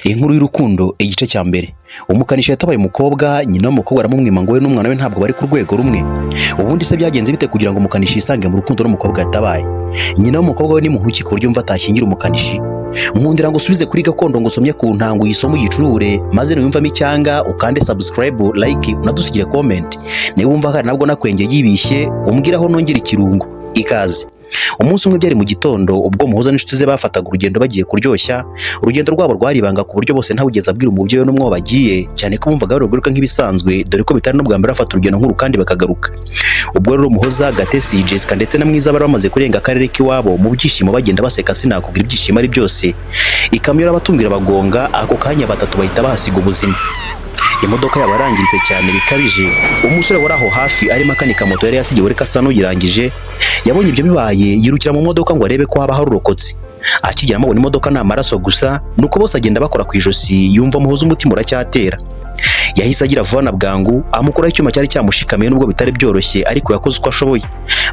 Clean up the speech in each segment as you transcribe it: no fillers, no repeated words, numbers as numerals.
Inkuru y'urukundo igice cya mbere. Umukanishi yatabaye umukobwa, nyina w'umukobwa aramumwima ngo we n'umwana we ntabwo bari ku rwego rumwe. Ubundi se byagenze bite kugira ngo umukanishi yisange mu rukundo n'umukobwa yatabaye? Nyina w'umukobwa we ni muntu ki ku buryo yumva atashyingira umukanishi? Nkundira ngo usubize kuri gakondo ngo usomye ku ntango uyisome uyicurure, maze nuyumvamo icyanga ukande subscribe, like, unadusigire comment. Niba wumva hari nabwo nakwenge yibishye, umbwire aho nongera ikirungo. Ikaze. Umunsi umwe byari mu gitondo ubwo Muhoza n'inshuti ze bafataga urugendo bagiye kuryoshya. Urugendo rwabo rwari ibanga ku buryo bose ntawugeze abwira umubyeyi we n'umwe bagiye, cyane ko bumvaga barugaruka nk'ibisanzwe, dore ko bitari n'ubwa mbere bafata urugendo nk'uru kandi bakagaruka. Ubwo rero Muhoza, Gatesi, Jessica ndetse na Mwiza bari bamaze kurenga akarere k'iwabo mu byishimo bagenda baseka, sinakubwira ibyishimo ari byose. Ikamyo irabatungira bagonga, ako kanya batatu bahita bahasiga ubuzima. Imodoka yabo yarangiritse cyane bikabije. Umusore wari aho hafi arimo akanika moto yari yasigiwe reka asa n'uyirangije, yabonye ibyo bibaye yirukira mu modoka ngo arebe ko haba hari urokotse. Akigeramo abona imodoka ni amaraso gusa, nuko bose agenda bakora ku ijosi, yumva Muhoza umutima uracyatera. Yahise agira vuba na bwangu amukuraho icyuma cyari cyamushikamiye, nubwo bitari byoroshye ariko yakoze uko ashoboye.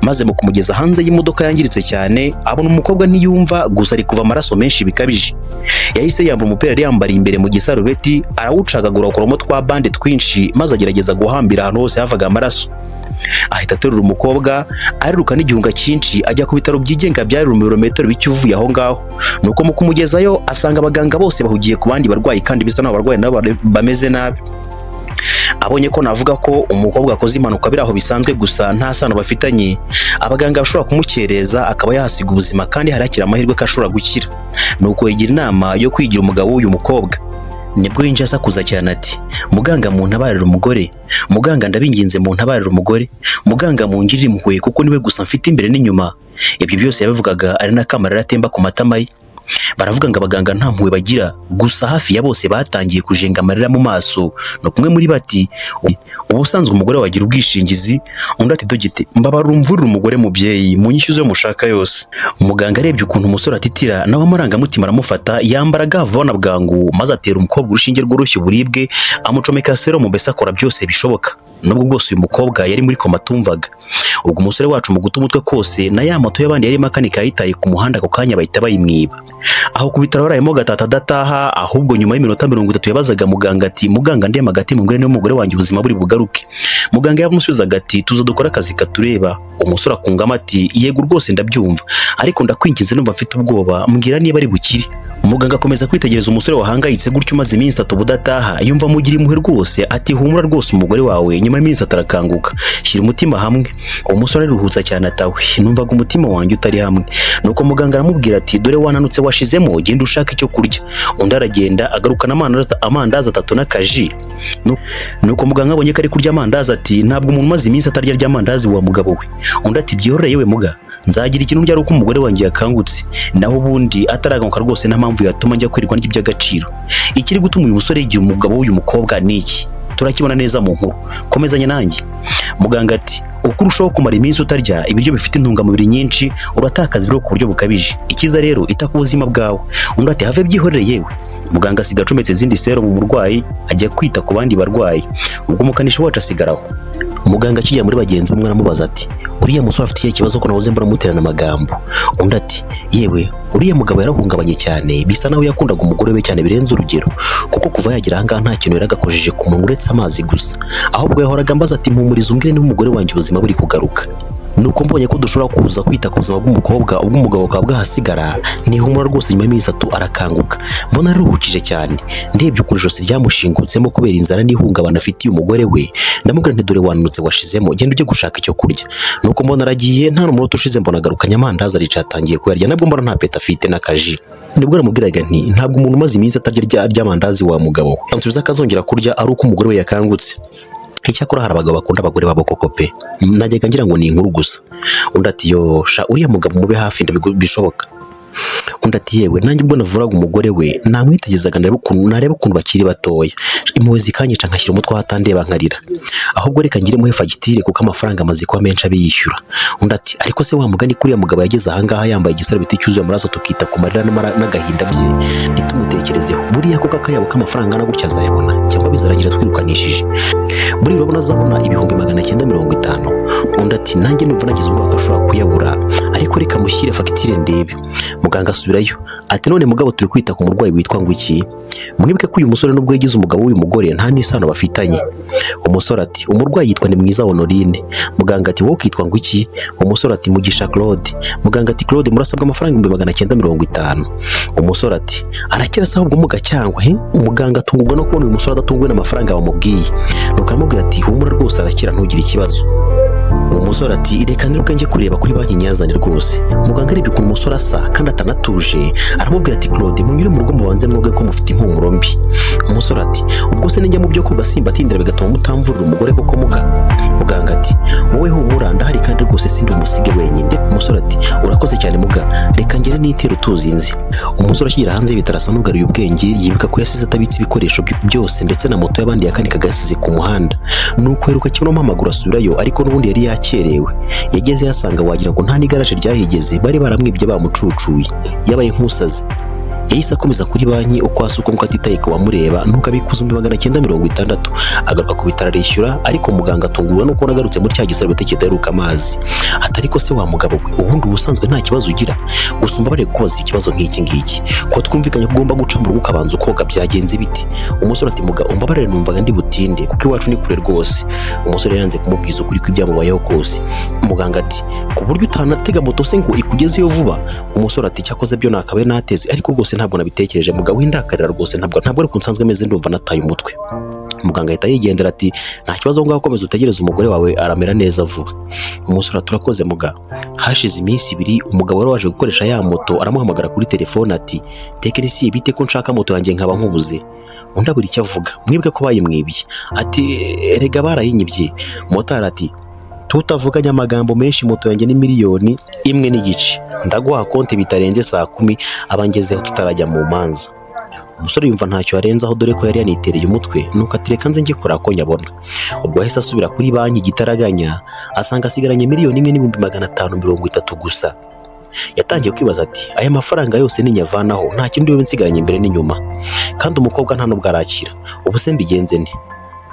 Maze mu kumugeza hanze y'imodoka yangiritse cyane, abona umukobwa ntiyumva gusa ari kuva amaraso menshi bikabije. Yahise yambura umupira yari yambariye imbere mu gisarubeti, arawucagagura akuramo twa bande twinshi, maze agerageza guhambira ahantu hose havaga amaraso. Ahita aterura umukobwa ariruka n'igihunga cyinshi ajya ku bitaro byigenga byari mu birometero bike uvuye aho ngaho. Nuko mu kumugezayo asanga abaganga bose bahugiye ku bandi barwayi, kandi bisa n'aho abarwayi nabo bameze nabi. Abonye ko navuga ko umukobwa akoze impanuka biri aho bisanzwe gusa nta sano bafitanye, abaganga bashobora kumukereza akaba yahasiga ubuzima kandi hari hakiri amahirwe ko ashobora gukira. Nuko yigira inama yo kwigira umugabo w'uyu mukobwa. Nibwo yinjiye asakuza cyane ati: "Muganga, muntabarire umugore, muganga ndabinginze, muntabarire umugore, muganga mungirire impuhwe kuko niwe gusa mfite imbere n'inyuma." Ibyo byose yabivugaga ari n'akamarira atemba ku matama ye. Baravuga ngo abaganga nta mpuhwe bagira, gusa hafi ya bose batangiye kujenga amarira mu maso. No kumwe muri bati: "Ubusanzwe umugore wagira ubwishingizi." Undi ati: "Dogite, mbabarira umvurire umugore mubyeyi, munyishyuze mushaka yose." Umuganga arebye ukuntu umusore atitira, nawe amarangamutima aramufata, yambara ga vuba na bwangu, maze atera umukobwa urushinge rworoshya uburibwe, amucomeka serumu, mbese akora byose bishoboka nubwo bwose uyu mukobwa yari muri koma atumvaga. Ubwo umusore wacu mu guta umutwe kose, na ya moto y'abandi yarimo akanika yayitaye ku muhanda, ako kanya bahita bayimwiba. Aho ku bitaro barayemo gatatu adataha, ahubwo nyuma y'iminota 30 yabazaga muganga ati: "Muganga, ndema hagati mugore n'umugore wanjye ubuzima buri bugaruke?" Muganga yamusubizaga ati: "Tuza dukore akazi katureba." Umusore akungamo ati: "Yego rwose ndabyumva, ariko ndakwinginze numva mfite ubwoba, mbwira niba ari bukire." Muganga akomeza kwitegereza umusore wahangayitse gutyo umaze iminsi 3 budataha, yumva amugira impuhwe rwose, ati: "Humura rwose, umugore wawe nyuma y'iminsi 3 arakanguka, shyira umutima hamwe." Uwo musore ariruhutsa cyane atawe: "Numvaga umutima wanjye utari hamwe." Nuko muganga aramubwira ati: "Dore wananutse washizemo, genda ushaka icyo kurya." Undi aragenda agarukana amandazi atatu n'akaji. Nuko muganga abonye ko ari kurya amandazi ati: "Ntabwo umuntu umaze iminsi atarya arya amandazi wa mugabo we." Undi ati: "Byihorere yewe muga, nzagira ikintu ndya ari uko umugore wanjye yakangutse, naho ubundi ataraganguka rwose nta mpamvu yatuma njya kwirirwa ndya iby'agaciro." Ikiri gutuma uyu musore yigira umugabo w'uyu mukobwa ni iki? Turakibona neza mu nkuru, komezanya nanjye. Muganga ati: "Uko urushaho kumara iminsi utarya ibiryo bifite intungamubiri nyinshi, uratakaza ibiro ku buryo bukabije. Ikiza rero ita ku buzima bwawe." Undi ati: "Have, byihorere yewe." Muganga asiga acometse izindi sero mu murwayi, ajya kwita ku bandi barwayi. Ubwo umukanishi wacu asigara aho. Muganga akijya muri bagenzi be, aramubaza ati: "Uriya musore afite ikihe kibazo ko nahoze mbona muterana amagambo?" Undi ati: "Yewe, uriya mugabo yarahungabanye cyane, bisa naho yakundaga umugore we cyane birenze urugero, kuko kuva yagera ahangaha nta kintu yaragakojeje ku munwa uretse amazi gusa. Ahubwo yahoraga ambaza ati: 'Mpumuriza umbwire niba umugore wanjye ubuzima buri kugaruka.' Nuko mbonye ko dushobora kuza kwita ku buzima bw'umukobwa, ubwo umugabo bukaba bwahasigara. Nihumura rwose, nyuma y'iminsi 3 arakanguka." Mbona aruhukije cyane, ndebye ukuntu ijosi ryamushingutsemo kubera inzara n'ihungabana afitiye umugore we, ndamubwira nti: "Dore wananutse washizemo, genda ujye gushaka icyo kurya." Nuko mbona aragiye, nta n'umunota ushize mbona agarukanye amandazi, aricaye atangiye kuyarya, nabwo mbona nta peta afite n'akaji. Nibwo namubwiraga nti: "Ntabwo umuntu umaze iminsi atarya arya amandazi wa mugabo we." Ansubiza ko azongera kurya ari uko umugore we yakangutse. Icyakora hari abagabo bakunda abagore babo koko pe, najyaga ngira ngo ni inkuru gusa. Undi ati: "Yo sha, uriya mugabo mube hafi bishoboka." Undi ati: "Yewe, nanjye ubwo navuraga umugore we namwitegerezaga, nareba ukuntu bakiri batoya, impuhwe zikanyica, nkashyira umutwe aho atandeba nkarira. Ahubwo reka ngire muhe fagitire kuko amafaranga amaze kuba menshi abiyishyura." Undi ati: "Ariko se wa mugani, kuriya mugabo yageze ahangaha yambaye igisarubeti cyuzuye amaraso, tukita ku marira n'agahinda bye ntitumutekerezeho, buriya koko akayabo k'amafaranga angana gutya azayabona cyangwa bizarangira twirukanishije? Buriya urabona azabona 950,000?" Undi ati: "Nanjye numva nagize ubwoba ko ashobora kuyabura, ariko reka mushyire fagitire ndebe." Muganga asubirayo ati: "None mugabo, turi kwita ku murwayi witwa ngo iki?" Mwibuke ko uyu musore nubwo yagize umugabo w'uyu mugore, nta n'isano bafitanye. Umusore ati: "Umurwayi yitwa Nimwiza Honorine." Muganga ati: "Wowe ukitwa ngo iki?" Umusore ati: "Mugisha Claude." Muganga ati: "Claude, murasabwa amafaranga 950,000." Umusore ati: "Arakira se ahubwo muga cyangwa he?" Umuganga atungurwa no kubona uyu musore adatunguwe n'amafaranga bamubwiye, nuko aramubwira ati: "Humura rwose, arakira, ntugire ikibazo." Umusore ati: "Reka niruke njye kureba kuri banki nyazane rwose." Muganga arebye ukuntu umusore asa kandi atanatuje, aramubwira ati: "Claude, munyure mu rugo mubanze mwoge ko mufite impumuro mbi." Umusore ati: "Ubwo se nijya mu byo koga simbatindira bigatuma mutamvurira umugore koko muga?" Muganga ati: "Wowe humura, ndahari kandi rwose sindi umusige wenyine." Umusore ati: "Urakoze cyane muga, reka ngere nitera utuzinzi." Umusore akigera hanze y'ibitaro asa n'ugaruye ubwenge, yibuka ko yasize atabitse ibikoresho byose ndetse na moto y'abandi yakanikaga yasize ku muhanda. Nuko aheruka kibonamo amaguru asubirayo, ariko n'ubundi yari yakerewe. Yageze yasanga wagira ngo nta n'igaraje ryahigeze, bari baramwibye bamucucuye. Yabaye nk'usaze, yahise akomeza kuri banki uko asuka nk'uko atitaye ku bamureba, nuko abikuza 960,000, agaruka ku bitaro arishyura. Ariko muganga atungurwa no kubona agarutse muri cya gisarubeti kidaheruka amazi. Ati: "Ariko se wa mugabo we, ubundi ubusanzwe nta kibazo ugira? Gusa umbabarire kukubaza ikibazo nk'iki ngiki, ko twumvikanye ko ugomba guca mu rugo ukabanza ukoga, byagenze bite?" Umusore ati: "Muga, umbabarire, numvaga ndi butinde kuko iwacu ni kure rwose." Umusore yanze kumubwiza ukuri kw'ibyamubayeho kose. Muganga ati: "Ku buryo utanatega moto se ngo ikugezeyo vuba?" Umusore ati: "Cyakoze byo nakabaye nateze, ariko rwose ntabwo nabitekereje mugabo, windakarira rwose, ntabwo ariko nsanzwe meze, ndumva nataye umutwe." Muganga ahita yigendera ati: "Nta kibazo, ngaho komeza utegereze umugore wawe, aramera neza vuba." Umusore ati: "Urakoze muga." Hashize iminsi 2, umugabo wari waje gukoresha ya moto aramuhamagara kuri telefone ati: "Tekinisiye, bite ko nshaka moto yanjye nkaba nkubuze?" Undi abura icyo avuga. Mwibuke ko bayimwibye. Ati: "Erega barayinyibye." Motari ati: "Tutavuganye amagambo menshi, moto yanjye ni 1.5 miliyoni, ndaguha konti bitarenze saa 10 abangezeho tutarajya mu manza." Umusore yumva ntacyo arenzaho, dore ko yari yanitereye umutwe, nuko ati: "Reka nze njye kureba ko nyabona." Ubwo yahise asubira kuri banki igitaraganya, asanga asigaranye 1,530,000 gusa. Yatangiye kwibaza ati: "Aya mafaranga yose ninyavanaho nta kindi bibe nsigaranye imbere n'inyuma, kandi umukobwa nta nubwo arakira, ubu se mbigenze nte?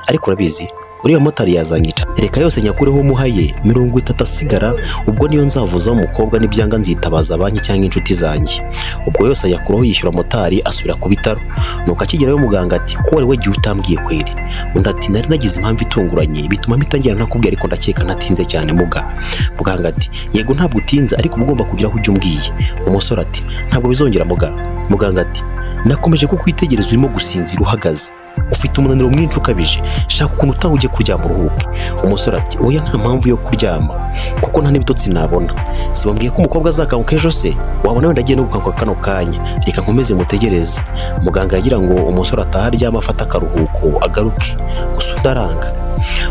Ariko urabizi uriya motari yazanyica, reka yose nyakureho umuhaye 30 asigara, ubwo niyo nzavuzaho umukobwa, nibyanga nzitabaza banki cyangwa inshuti zanjye." Ubwo yose ayakuraho yishyura motari, asubira ku bitaro. Nuko akigerayo muganga ati: "Ko wari wagiye utambwiye kweri?" Undi ati: "Nari nagize impamvu itunguranye bituma mpita ntakubwiye, ariko ndakeka ntatinze cyane muga." Muganga ati: "Yego, ntabwo utinze, ariko uba ugomba kugira aho ujya umbwiye." Umusore ati: "Ntabwo bizongera muga." Muganga ati: "Nakomeje kukwitegereza urimo gusinzira uhagaze, ufite umunaniro mwinshi ukabije, shaka ukuntu utaha ujye kuryama uruhuke." Umusore ati: "Oya, nta mpamvu yo kuryama kuko nta n'ibitotsi nabona. Sibambwiye ko umukobwa azakanguka ejo se? Wabona wenda agiye no gukanguka kano kanya, reka nkomeze mutegereze." Muganga yagira ngo umusore ataha aryama afate akaruhuko agaruke, gusa undi aranga.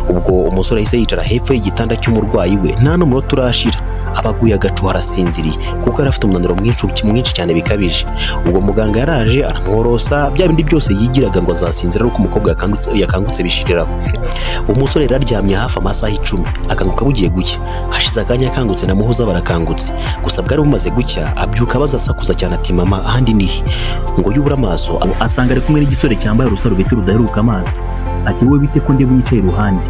Ubwo umusore yahise yicara hepfo y'igitanda cy'umurwayi we, nta n'umunota urashira aba aguye agacuho, arasinziriye kuko yari afite umunaniro mwinshi mwinshi cyane bikabije. Ubwo muganga yaraje aramworosa bya bindi byose yigiraga ngo azasinzira ariko umukobwa yakangutse bishiriraho. Umusore yari aryamye hafi amasaha 10, akanguka bugiye gucya. Hashize akanya akangutse na Muhoza barakangutse, gusa bwari bumaze gucya. Abyuka baza asakuza cyane ati: "Mama, ahandi nihe?" Ngo yubure amaso asanga ari kumwe n'igisore cyambaye urusarubeti rudaheruka amazi. Ati: "Wowe bite ko ndeba unyicaye iruhande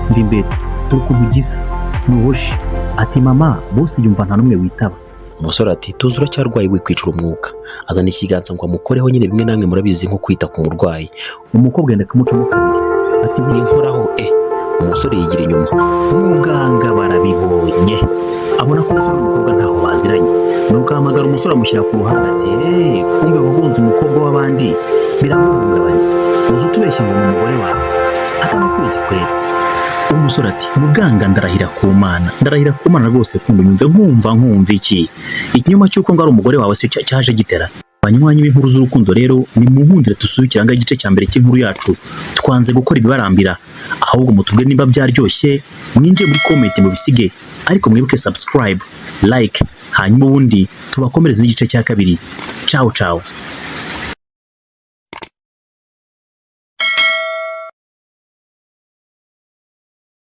mva imbere? Dore ukuntu gisa ntuhoshe." Ati: "Mama." Bose yumva nta n'umwe witaba. Umusore ati: "Tuzi uracyarwaye, wikwicura umwuka." Azana ikiganza ngo amukoreho nyine, bimwe namwe murabizi nko kwita ku murwayi. Umukobwa yenda kumucamo kabiri ati: "Winkoraho e!" Umusore yigira inyuma. Muganga barabibonye, abona ko umusore n'umukobwa ntaho baziranye, nuko ahamagara umusore amushyira ku ruhande ati: "Eee, kumbe wagunze umukobwa w'abandi biraguhungabanya, uzi utubeshya ngo ni umugore wawe atanakuzi kwera?" Umusore ati: "Muganga, ndarahira ku Mana, ndarahira ku Mana rwose, kumva unyumve, nkumva iki ikinyoma cy'uko ngo ari umugore wawe se cyaje gitera?" Banywanyi b'inkuru z'urukundo rero, ni mu nkundire dusubikira ngaho igice cya mbere cy'inkuru yacu. Twanze gukora ibibarambira, ahubwo mutubwire niba byaryoshye, mwinjiye muri comment mubisige, ariko mwibuke subscribe, like, hanyuma ubundi tubakomereze n'igice cya kabiri. Ciao ciao.